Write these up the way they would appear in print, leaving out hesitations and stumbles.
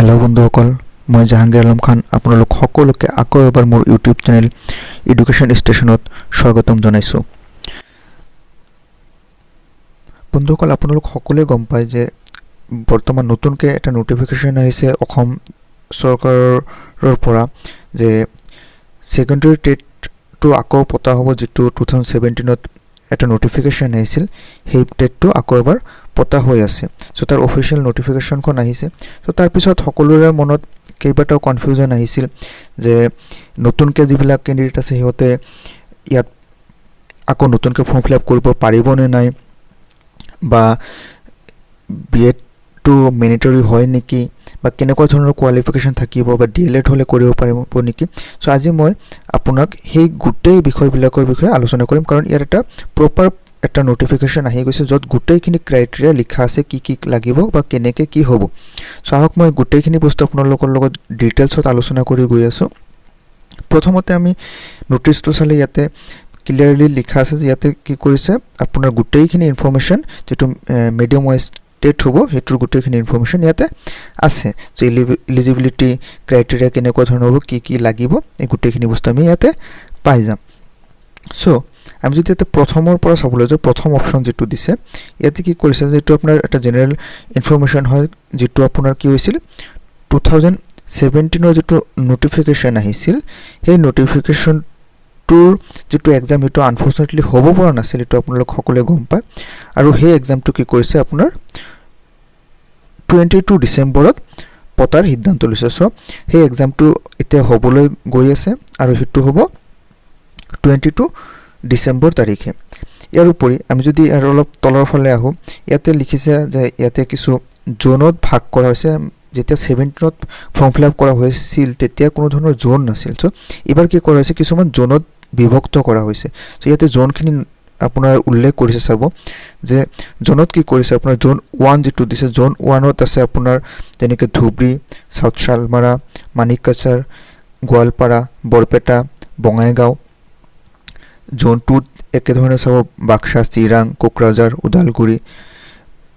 Hello' বন্ধুসকল, মই জাহাংগীৰ আলম খান আপোনালোক সকলোকে আকৌ এবাৰ মোৰ ইউটিউব চেনেল এডুকেশ্যন ষ্টেচনত স্বাগতম জনাইছোঁ। বন্ধুসকল, আপোনালোক সকলোৱে গম পায় যে বৰ্তমান নতুনকৈ এটা ন'টিফিকেশ্যন আহিছে অসম চৰকাৰৰ পৰা যে ছেকেণ্ডেৰী টেটটো আকৌ পতা হ'ব। যিটো 2017ত এটা ন'টিফিকেশ্যন আহিছিল, সেই টেটটো আকৌ এবাৰ পতা হৈ আছে। চ' তাৰ অফিচিয়েল ন'টিফিকেশ্যনখন আহিছে। চ' তাৰপিছত সকলোৰে মনত কেইবাটাও কনফিউজন আহিছিল যে নতুনকৈ যিবিলাক কেণ্ডিডেট আছে, সিহঁতে ইয়াত আকৌ নতুনকৈ ফৰ্ম ফিল আপ কৰিব পাৰিবনে নাই বা বি এডটো মেণ্ডেটৰী হয় নেকি বা কেনেকুৱা ধৰণৰ কোৱালিফিকেশ্যন থাকিব বা ডি এল এড হ'লে কৰিব পাৰিব নেকি। চ' আজি মই আপোনাক সেই গোটেই বিষয়বিলাকৰ বিষয়ে আলোচনা কৰিম, কাৰণ ইয়াত এটা প্ৰপাৰ এটা ন'টিফিকেশ্যন আহি গৈছে, য'ত গোটেইখিনি ক্ৰাইটেৰিয়া লিখা আছে, কি কি লাগিব বা কেনেকৈ কি হ'ব। চ' আহক, মই গোটেইখিনি বস্তু আপোনালোকৰ লগত ডিটেইলছত আলোচনা কৰি গৈ আছোঁ। প্ৰথমতে আমি ন'টিচটো চালে ইয়াতে ক্লিয়াৰলি লিখা আছে যে ইয়াতে কি কৰিছে, আপোনাৰ গোটেইখিনি ইনফৰ্মেশ্যন, যিটো মিডিয়াম ৱাইজ টেট হ'ব, সেইটোৰ গোটেইখিনি ইনফৰ্মেশ্যন ইয়াতে আছে যে ইলিজিবিলিটি ক্ৰাইটেৰিয়া কেনেকুৱা ধৰণৰ হ'ব, কি কি লাগিব, এই গোটেইখিনি বস্তু আমি ইয়াতে পাই যাম। চ' আমি যদি ইয়াতে প্ৰথমৰ পৰা চাবলৈ যাওঁ, প্ৰথম অপশ্যন যিটো দিছে, ইয়াতে কি কৰিছে যে এইটো আপোনাৰ এটা জেনেৰেল ইনফৰ্মেশ্যন হয়, যিটো আপোনাৰ কি হৈছিল, 2017ৰ যিটো ন'টিফিকেশ্যন আহিছিল, সেই ন'টিফিকেশ্যনটোৰ যিটো এক্সাম, সেইটো আনফৰ্চুনেটলি হ'ব পৰা নাছিল। এইটো আপোনালোক সকলোৱে গম পায়। আৰু সেই এক্সামটো কি কৰিছে, আপোনাৰ 22 ডিচেম্বৰত পতাৰ সিদ্ধান্ত লৈছে। চ' সেই এক্সামটো এতিয়া হ'বলৈ গৈ আছে আৰু সেইটো হ'ব 22 ডিচেম্বৰ তাৰিখে। ইয়াৰ উপৰি আমি যদি আৰু অলপ তলৰ ফালে আহোঁ, ইয়াতে লিখিছে যে ইয়াতে কিছু জ'নত ভাগ কৰা হৈছে। যেতিয়া 17ত ফৰ্ম ফিল আপ কৰা হৈছিল, তেতিয়া কোনো ধৰণৰ জ'ন নাছিল। চ' এইবাৰ কি কৰা হৈছে, কিছুমান জ'নত বিভক্ত কৰা হৈছে। চ' ইয়াতে জ'নখিনি আপোনাৰ উল্লেখ কৰিছে। চাব যে জ'নত কি কৰিছে, আপোনাৰ জ'ন 1 যিটো দিছে, জ'ন 1ত আছে আপোনাৰ যেনেকৈ ধুবুৰী, চাউথ শালমাৰা, মানিকাচাৰ, গোৱালপাৰা, বৰপেটা, বঙাইগাঁও। জ'ন 2ত একেধৰণে চাব বাক্সা, চিৰাং, কোকৰাঝাৰ, ওদালগুৰি।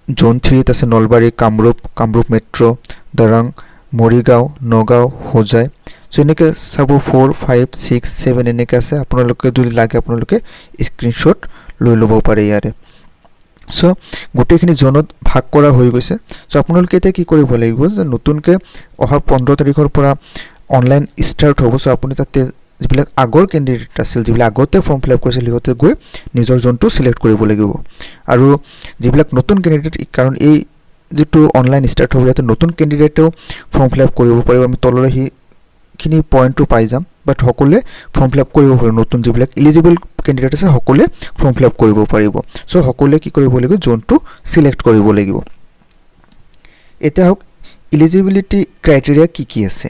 জ'ন 3ত আছে নলবাৰী, কামৰূপ, কামৰূপ মেট্ৰ', দৰং, মৰিগাঁও, নগাঁও, হোজাই। চ' এনেকৈ চাব 4, 5, 6, 7 এনেকৈ আছে। আপোনালোকে যদি লাগে, আপোনালোকে স্ক্ৰীনশ্বট লৈ ল'ব পাৰে ইয়াৰে। চ' গোটেইখিনি জ'নত ভাগ কৰা হৈ গৈছে। চ' আপোনালোকে এতিয়া কি কৰিব লাগিব যে নতুনকৈ অহা 15 তাৰিখৰ পৰা অনলাইন ষ্টাৰ্ট হ'ব। চ' আপুনি তাতে যিবিলাক আগৰ কেণ্ডিডেট আছিল, যিবিলাক আগতে ফৰ্ম ফিল আপ কৰিছিল, সিহঁতে গৈ নিজৰ জ'নটো চিলেক্ট কৰিব লাগিব। আৰু যিবিলাক নতুন কেণ্ডিডেট, কাৰণ এই যিটো অনলাইন ষ্টাৰ্ট হ'ব, ইয়াতে নতুন কেণ্ডিডেটেও ফৰ্ম ফিল আপ কৰিব পাৰিব। আমি তললৈ সেইখিনি পইণ্টটো পাই যাম। বাট সকলোৱে ফৰ্ম ফিল আপ কৰিব পাৰিব। নতুন যিবিলাক ইলিজিবল কেণ্ডিডেট আছে, সকলোৱে ফৰ্ম ফিল আপ কৰিব পাৰিব। চ' সকলোৱে কি কৰিব লাগিব? জ'নটো চিলেক্ট কৰিব লাগিব। এতিয়া হওক ইলিজিবিলিটি ক্ৰাইটেৰিয়া কি কি আছে।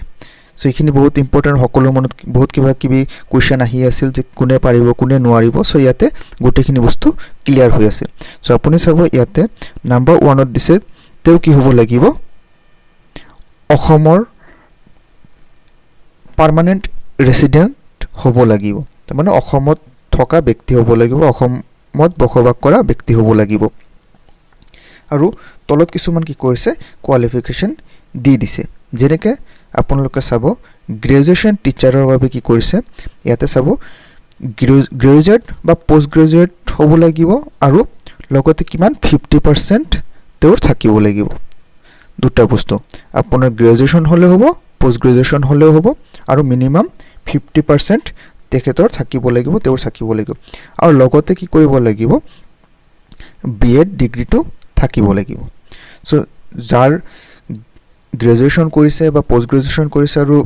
চ' এইখিনি বহুত ইম্পৰ্টেণ্ট। সকলোৰে মনত বহুত কিবা কিবি কুৱেশ্যন আহি আছিল যে কোনে পাৰিব, কোনে নোৱাৰিব। চ' ইয়াতে গোটেইখিনি বস্তু ক্লিয়াৰ হৈ আছে। চ' আপুনি চাব, ইয়াতে নাম্বাৰ 1ত দিছে, তেওঁ কি হ'ব লাগিব? অসমৰ পাৰ্মানেণ্ট ৰেচিডেণ্ট হ'ব লাগিব। তাৰমানে অসমত থকা ব্যক্তি হ'ব লাগিব, অসমত বসবাস কৰা ব্যক্তি হ'ব লাগিব। আৰু তলত কিছুমান কি কৰিছে, কোৱালিফিকেশ্যন দি দিছে। যেনেকৈ আপোনালোকে চাব, গ্ৰেজুৱেশ্যন টিচাৰৰ বাবে কি কৰিছে, ইয়াতে চাব, গ্ৰেজুৱেট বা পষ্ট গ্ৰেজুৱেট হ'ব লাগিব আৰু লগতে কিমান 50% তেওঁৰ থাকিব লাগিব। দুটা বস্তু, আপোনাৰ গ্ৰেজুৱেশ্যন হ'লেও হ'ব, পষ্ট গ্ৰেজুৱেশ্যন হ'লেও হ'ব আৰু মিনিমাম 50% তেখেতৰ থাকিব লাগিব, তেওঁৰ থাকিব লাগিব। আৰু লগতে কি কৰিব লাগিব? বি এড ডিগ্ৰীটো থাকিব লাগিব। চ' যাৰ গ্ৰেজুৱেশ্যন কৰিছে বা পষ্ট গ্ৰেজুৱেশ্যন কৰিছে আৰু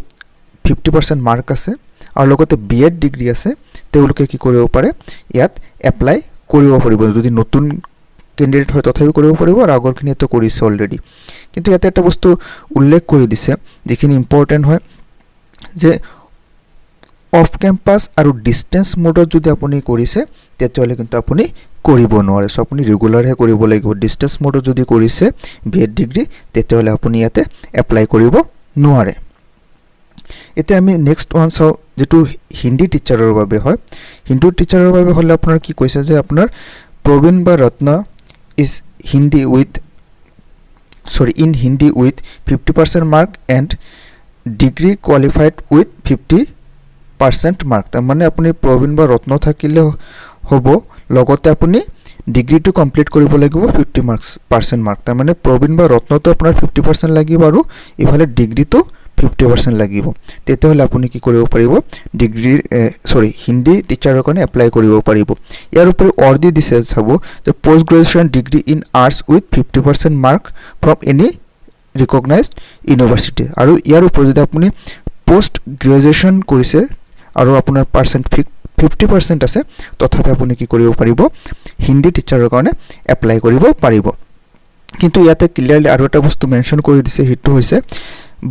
50% মাৰ্ক আছে আৰু লগতে বি এড ডিগ্ৰী আছে, তেওঁলোকে কি কৰিব পাৰে? ইয়াত এপ্লাই কৰিব পাৰিব। যদি নতুন কেণ্ডিডেট হয়, তথাপিও কৰিব পাৰিব আৰু আগৰখিনিয়েতো কৰিছে অলৰেডি। কিন্তু ইয়াতে এটা বস্তু উল্লেখ কৰি দিছে, যিখিনি ইম্পৰ্টেণ্ট হয়, যে অফ কেম্পাছ আৰু ডিষ্টেঞ্চ মোডত যদি আপুনি কৰিছে, তেতিয়াহ'লে কিন্তু আপুনি কৰিব নোৱাৰে। চ' আপুনি ৰেগুলাৰহে কৰিব লাগিব। ডিষ্টেঞ্চ মোডত যদি কৰিছে বি এড ডিগ্ৰী, তেতিয়াহ'লে আপুনি ইয়াতে এপ্লাই কৰিব নোৱাৰে। এতিয়া আমি নেক্সট ওৱান চাওঁ, যিটো হিন্দী টিচাৰৰ বাবে হয়। হিন্দী টিচাৰৰ বাবে হ'লে আপোনাৰ কি কৈছে যে আপোনাৰ প্ৰবীণ বা ৰত্ন is Hindi with Sorry, in Hindi with 50% mark and degree qualified with 50% mark। তাৰমানে আপুনি প্ৰবীণ বা ৰত্ন থাকিলে হ'ব, লগতে আপুনি ডিগ্ৰীটো কমপ্লিট কৰিব লাগিব ফিফটি মাৰ্কছ পাৰ্চেণ্ট মাৰ্ক। তাৰমানে প্ৰবীণ বা ৰত্নটো আপোনাৰ 50% লাগিব আৰু ইফালে ডিগ্ৰীটো 50% লাগিব। তেতিয়াহ'লে আপুনি কি কৰিব পাৰিব? ডিগ্ৰী, চৰি, হিন্দী টিচাৰৰ কাৰণে এপ্লাই কৰিব পাৰিব। ইয়াৰ উপৰি অৰ দি দিছে, চাব যে post graduation degree in arts with 50% mark from any recognized university। আৰু ইয়াৰ উপৰি যদি আপুনি পষ্ট গ্ৰেজুৱেশ্যন কৰিছে আৰু আপোনাৰ পাৰ্চেণ্ট 50% আছে, তথাপি আপুনি কি কৰিব পাৰিব? হিন্দী টিচাৰৰ কাৰণে এপ্লাই কৰিব পাৰিব। কিন্তু ইয়াতে ক্লিয়াৰলি আৰু এটা বস্তু মেনশ্যন কৰি দিছে, সেইটো হৈছে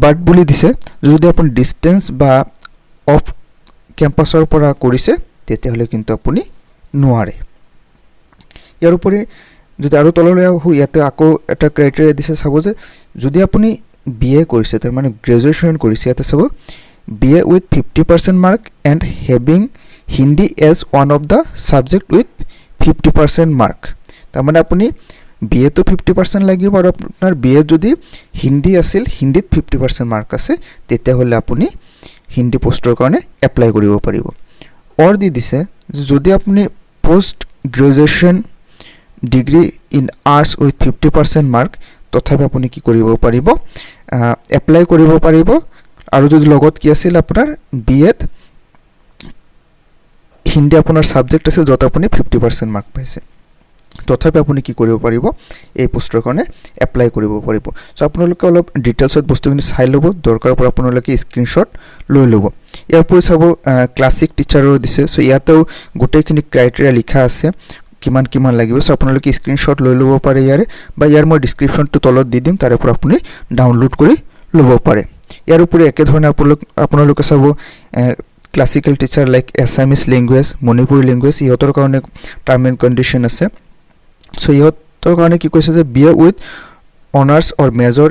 বাট বুলি দিছে, যদি আপুনি ডিষ্টেঞ্চ বা অফ কেম্পাছৰ পৰা কৰিছে, তেতিয়াহ'লে কিন্তু আপুনি নোৱাৰে। ইয়াৰ উপৰি যদি আৰু তললৈ আহোঁ, ইয়াতে আকৌ এটা ক্ৰাইটেৰিয়া দিছে, চাব যে যদি আপুনি বি এ কৰিছে, তাৰমানে গ্ৰেজুৱেশ্যন কৰিছে, ইয়াতে চাব BA with 50% mark and having Hindi as one of the subject with 50% mark। তাৰমানে আপুনি বি এটো 50% লাগিব আৰু আপোনাৰ বি এত যদি হিন্দী আছিল, হিন্দীত 50% মাৰ্ক আছে, তেতিয়াহ'লে আপুনি হিন্দী পষ্টৰ কাৰণে এপ্লাই কৰিব পাৰিব। অৰ দি দিছে যে যদি আপুনি post graduation degree in arts with 50% mark, তথাপি আপুনি কি কৰিব পাৰিব? এপ্লাই কৰিব পাৰিব। আৰু যদি লগত কি আছিল, আপোনাৰ বি এত হিন্দী আপোনাৰ ছাবজেক্ট আছিল, য'ত আপুনি 50% মাৰ্ক পাইছে, তথাপি আপুনি কি কৰিব পাৰিব? এই পোষ্টৰ কাৰণে এপ্লাই কৰিব পাৰিব। চ' আপোনালোকে অলপ ডিটেইলছত বস্তুখিনি চাই ল'ব, দৰকাৰ পৰা আপোনালোকে স্ক্ৰীনশ্বট লৈ ল'ব। ইয়াৰ উপৰি চাব, ক্লাছিক টিচাৰো দিছে। চ' ইয়াতেও গোটেইখিনি ক্ৰাইটেৰিয়া লিখা আছে, কিমান কিমান লাগিব। চ' আপোনালোকে স্ক্ৰীনশ্বট লৈ ল'ব পাৰে ইয়াৰে, বা ইয়াৰ মই ডিছক্ৰিপশ্যনটো তলত দি দিম, তাৰে পৰা আপুনি ডাউনলোড কৰি ল'ব পাৰে। ইয়াৰ উপৰি একেধৰণে আপোনালোকে চাব, classical teacher like Assamese language, Manipuri language, ইহঁতৰ কাৰণে টাৰ্ম এণ্ড কণ্ডিশ্যন আছে। চ' ইহঁতৰ কাৰণে কি কৈছে যে BA with honours or major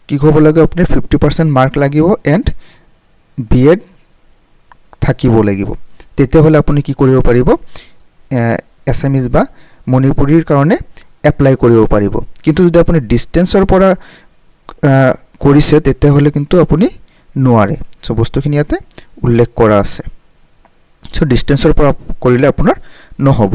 কি হ'ব লাগে? আপুনি 50% মাৰ্ক লাগিব এণ্ড বি এড থাকিব লাগিব। তেতিয়াহ'লে আপুনি কি কৰিব পাৰিব? এছামিজ বা মণিপুৰীৰ কাৰণে এপ্লাই কৰিব পাৰিব। কিন্তু যদি আপুনি ডিষ্টেঞ্চৰ পৰা কৰিছে, তেতিয়াহ'লে কিন্তু আপুনি নোৱাৰে। চ' বস্তুখিনি ইয়াতে উল্লেখ কৰা আছে। চ' ডিষ্টেঞ্চৰ পৰা কৰিলে আপোনাৰ নহ'ব।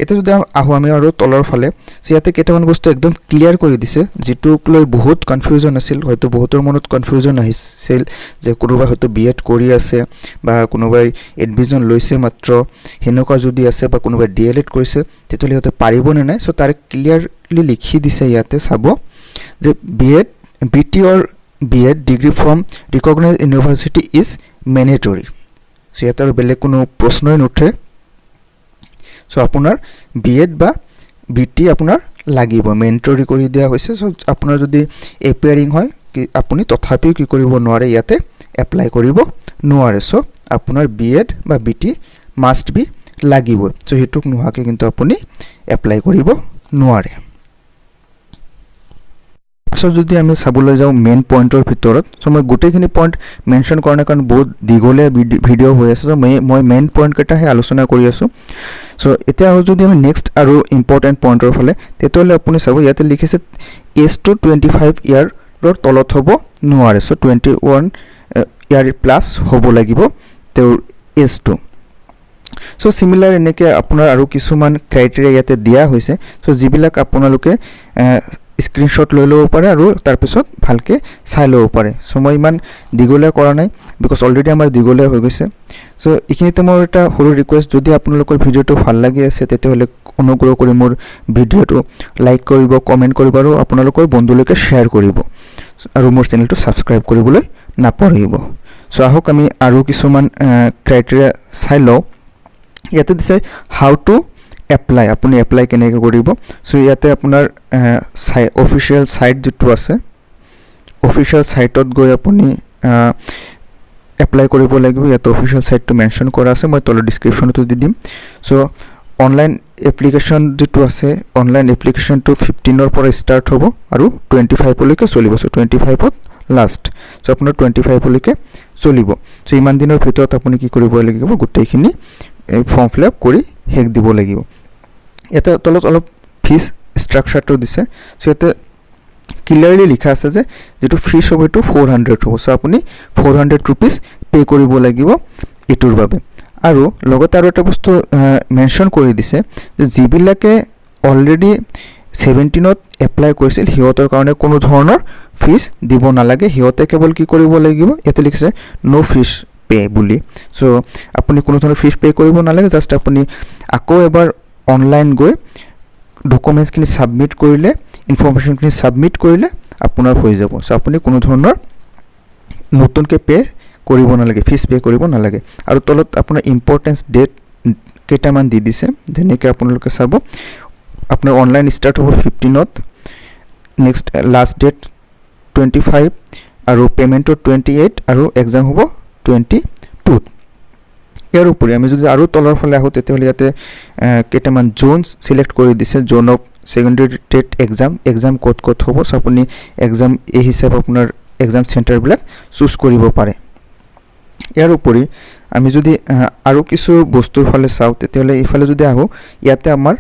এতিয়া যদি আহোঁ আমি আৰু তলৰ ফালে, চ' ইয়াতে কেইটামান বস্তু একদম ক্লিয়াৰ কৰি দিছে, যিটোক লৈ বহুত কনফিউজন আছিল। হয়তো বহুতৰ মনত কনফিউজন আহিছিল যে কোনোবাই হয়তো বি এড কৰি আছে বা কোনোবাই এডমিশ্যন লৈছে মাত্ৰ, সেনেকুৱা যদি আছে বা কোনোবাই ডি এল এড কৰিছে, তেতিয়াহ'লে সিহঁতে পাৰিবনে নাই? চ' তাৰে ক্লিয়াৰলি লিখি দিছে ইয়াতে, চাব যে B.Ed, BT or B.Ed degree from recognized university is mandatory। So ইয়াতে আৰু বেলেগ কোনো প্ৰশ্নই নুঠে। চ' আপোনাৰ বি এড বা বি টি আপোনাৰ লাগিব, মেণ্ডেটৰী কৰি দিয়া হৈছে। চ' আপোনাৰ যদি এপিয়াৰিং হয় কি, আপুনি তথাপিও কি কৰিব নোৱাৰে? ইয়াতে এপ্লাই কৰিব নোৱাৰে। চ' আপোনাৰ বি এড বা বি টি মাষ্ট বি লাগিব। চ' সেইটোক নোহোৱাকৈ কিন্তু আপুনি এপ্লাই কৰিব নোৱাৰে। পিছত যদি আমি চাবলৈ যাওঁ মেইন পইণ্টৰ ভিতৰত, চ' মই গোটেইখিনি পইণ্ট মেনশ্যন কৰা নাই, কাৰণ বহুত দীঘলীয়া ভিডিঅ' হৈ আছে। চ' মই মেইন পইণ্টকেইটাহে আলোচনা কৰি আছোঁ। চ' এতিয়া যদি আমি নেক্সট আৰু ইম্পৰ্টেণ্ট পইণ্টৰ ফালে, তেতিয়াহ'লে আপুনি চাব, ইয়াতে লিখিছে এজটো 25 ইয়াৰৰ তলত হ'ব নোৱাৰে। চ' 21 ইয়াৰ প্লাছ হ'ব লাগিব তেওঁৰ এজটো। চ' চিমিলাৰ এনেকৈ আপোনাৰ আৰু কিছুমান ক্ৰাইটেৰিয়া ইয়াতে দিয়া হৈছে। চ' যিবিলাক আপোনালোকে স্ক্ৰীনশ্বট লৈ ল'ব পাৰে আৰু তাৰপিছত ভালকৈ চাই ল'ব পাৰে। চ' মই ইমান দীঘলীয়া কৰা নাই, because already আমাৰ দীঘলীয়া হৈ গৈছে। চ' এইখিনিতে মোৰ এটা সৰু ৰিকুৱেষ্ট, যদি আপোনালোকৰ ভিডিঅ'টো ভাল লাগি আছে, তেতিয়াহ'লে অনুগ্ৰহ কৰি মোৰ ভিডিঅ'টো লাইক কৰিব, কমেণ্ট কৰিব আৰু আপোনালোকৰ বন্ধুলৈকে শ্বেয়াৰ কৰিব আৰু মোৰ চেনেলটো ছাবস্ক্ৰাইব কৰিবলৈ নাপাহৰিব। চ' আহক, আমি আৰু কিছুমান ক্ৰাইটেৰিয়া চাই লওঁ। ইয়াতে দিছে how to apply, আপুনি এপ্লাই কেনেকৈ কৰিব। চ' ইয়াতে আপোনাৰ চাই অফিচিয়েল ছাইট যিটো আছে, অফিচিয়েল ছাইটত গৈ আপুনি এপ্লাই কৰিব লাগিব। ইয়াতে অফিচিয়েল ছাইটটো মেনশ্যন কৰা আছে, মই তলত ডিছক্ৰিপশ্যনতো দি দিম। চ' অনলাইন এপ্লিকেশ্যন যিটো আছে, অনলাইন এপ্লিকেশ্যনটো 15ৰ পৰা ষ্টাৰ্ট হ'ব আৰু 25লৈকে চলিব। চ' 25ত লাষ্ট। চ' আপোনাৰ 25লৈকে চলিব। চ' ইমান দিনৰ ভিতৰত আপুনি কি কৰিব লাগিব? গোটেইখিনি ফৰ্ম ফিল আপ কৰি শেষ দিব লাগিব। ইয়াতে তলত অলপ ফিজ ষ্ট্ৰাকচাৰটো দিছে। চ' ইয়াতে ক্লিয়াৰলি লিখা আছে যে যিটো ফিজ হ'ব সেইটো 400 হ'ব। চ' আপুনি ₹400 পে' কৰিব লাগিব এইটোৰ বাবে। আৰু লগতে আৰু এটা বস্তু মেনশ্যন কৰি দিছে যে যিবিলাকে অলৰেডি 17ত এপ্লাই কৰিছিল, সিহঁতৰ কাৰণে কোনো ধৰণৰ ফিজ দিব নালাগে। সিহঁতে কেৱল কি কৰিব লাগিব? ইয়াতে লিখিছে ন' ফিজ পে' বুলি। চ' আপুনি কোনো ধৰণৰ ফিজ পে' কৰিব নালাগে। জাষ্ট আপুনি আকৌ এবাৰ অনলাইন গৈ ডকুমেণ্টছখিনি ছাবমিট কৰিলে, ইনফৰ্মেশ্যনখিনি ছাবমিট কৰিলে আপোনাৰ হৈ যাব। চ' আপুনি কোনো ধৰণৰ নতুনকৈ পে' কৰিব নালাগে, ফিজ পে' কৰিব নালাগে। আৰু তলত আপোনাৰ ইম্পৰ্টেঞ্চ ডেট কেইটামান দি দিছে। যেনেকৈ আপোনালোকে চাব, আপোনাৰ অনলাইন ষ্টাৰ্ট হ'ব 15ত, নেক্সট লাষ্ট ডেট 25 আৰু পে'মেণ্টৰ 28 আৰু এক্সাম হ'ব 22ত। ইয়াৰ উপৰি আমি যদি আৰু তলৰ ফালে আহোঁ, তেতিয়াহ'লে ইয়াতে কেইটামান জ'ন চিলেক্ট কৰি দিছে, zone of secondary TET exam, exam ক'ত ক'ত হ'ব। চ' আপুনি এক্সাম এই হিচাপে আপোনাৰ এক্সাম চেণ্টাৰবিলাক চুজ কৰিব পাৰে। ইয়াৰ উপৰি আমি যদি আৰু কিছু বস্তুৰ ফালে চাওঁ, তেতিয়াহ'লে এইফালে যদি আহোঁ, ইয়াতে আমাৰ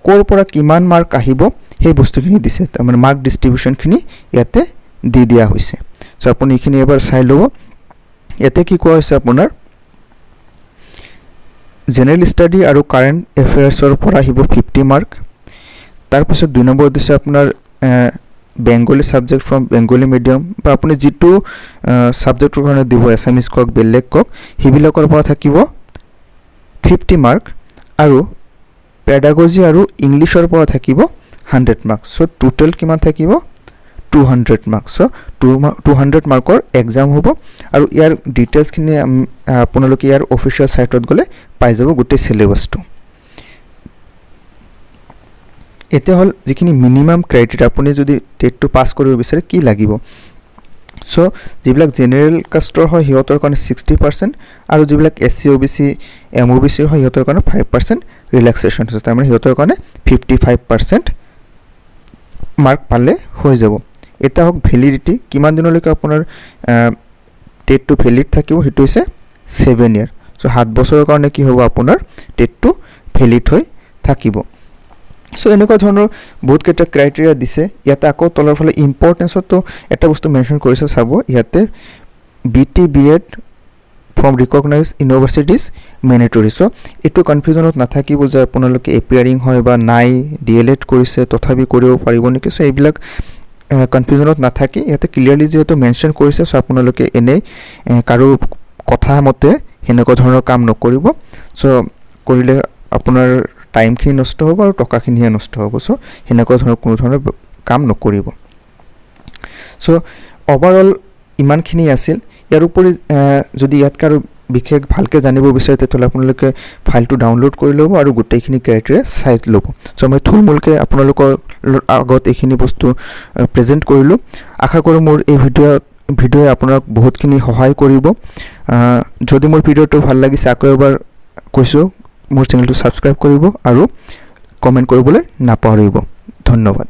ক'ৰ পৰা কিমান মাৰ্ক আহিব সেই বস্তুখিনি দিছে। তাৰমানে মাৰ্ক ডিষ্ট্ৰিবিউশ্যনখিনি ইয়াতে দি দিয়া হৈছে। চ' আপুনি এইখিনি এবাৰ চাই ল'ব। ইয়াতে কি কোৱা হৈছে? আপোনাৰ জেনেৰেল ষ্টাডি আৰু কাৰেণ্ট এফেয়াৰ্ছৰ পৰা আহিব 50 মাৰ্ক। তাৰপিছত 2 নম্বৰ দিছে আপোনাৰ Bengali subject from Bengali medium বা আপুনি যিটো ছাবজেক্টৰ কাৰণে দিব, এছামিছ কওক, বেলেগ কওক, সেইবিলাকৰ পৰা থাকিব 50 মাৰ্ক আৰু পেডাগজি আৰু ইংলিছৰ পৰা থাকিব 100 মাৰ্ক। চ' টোটেল কিমান থাকিব? 200 মাৰ্ক। চ' 200 মাৰ্কৰ এক্সাম হ'ব আৰু ইয়াৰ ডিটেইলছখিনি আপোনালোকে ইয়াৰ অফিচিয়েল ছাইটত গ'লে পাই যাব গোটেই চিলেবাছটো। এতিয়া হ'ল যিখিনি মিনিমাম ক্ৰাইটেৰিয়া, আপুনি যদি টেটটো পাছ কৰিব বিচাৰে কি লাগিব। চ' যিবিলাক জেনেৰেল কাষ্টৰ হয় সিহঁতৰ কাৰণে 60% আৰু যিবিলাক এছ চি, অ' বি চি, এম অ' বি চিৰ হয়, সিহঁতৰ কাৰণে 5% ৰিলেক্সেশ্যন হৈছে। তাৰমানে সিহঁতৰ কাৰণে 55% মাৰ্ক পালে হৈ যাব। এতিয়া হওক ভেলিডিটি, কিমান দিনলৈকে আপোনাৰ টেটটো ভেলিড থাকিব? সেইটো হৈছে 7 ইয়াৰ। চ' 7 বছৰৰ কাৰণে কি হ'ব? আপোনাৰ টেটটো ভেলিড হৈ থাকিব। চ' এনেকুৱা ধৰণৰ বহুতকেইটা ক্ৰাইটেৰিয়া দিছে ইয়াতে। আকৌ তলৰ ফালে ইম্পৰ্টেঞ্চতো এটা বস্তু মেনশ্যন কৰিছে, চাব ইয়াতে, BT B.Ed from recognise universities mandatory। So এইটো কনফিউজনত নাথাকিব যে আপোনালোকে এপিয়াৰিং হয় বা নাই, ডি এল এড কৰিছে তথাপি কৰিব পাৰিব নেকি। চ' এইবিলাক কনফিউজনত নাথাকি ইয়াতে ক্লিয়াৰলি যিহেতু মেনশ্যন কৰিছে, চ' আপোনালোকে এনেই কাৰো কথা মতে সেনেকুৱা ধৰণৰ কাম নকৰিব। চ' কৰিলে আপোনাৰ টাইমখিনি নষ্ট হ'ব আৰু টকাখিনিহে নষ্ট হ'ব। চ' সেনেকুৱা ধৰণৰ কোনো ধৰণৰ কাম নকৰিব। চ' অভাৰঅল ইমানখিনি আছিল। ইয়াৰ উপৰি যদি ইয়াতকৈ আৰু বিশেষ ভালকৈ জানিব বিচাৰে, তেতিয়াহ'লে আপোনালোকে ফাইলটো ডাউনলোড কৰি ল'ব আৰু গোটেইখিনি ক্ৰাইটেৰিয়া চাই ল'ব। চ' মই থুলমূলকৈ আপোনালোকৰ আগত এইখিনি বস্তু প্ৰেজেণ্ট কৰিলোঁ। আশা কৰোঁ মোৰ এই ভিডিঅ'ই আপোনাক বহুতখিনি সহায় কৰিব। যদি মোৰ ভিডিঅ'টো ভাল লাগিছে, আকৌ এবাৰ কৈছোঁ, মোৰ চেনেলটো ছাবস্ক্ৰাইব কৰিব আৰু কমেণ্ট কৰিবলৈ নাপাহৰিব। ধন্যবাদ।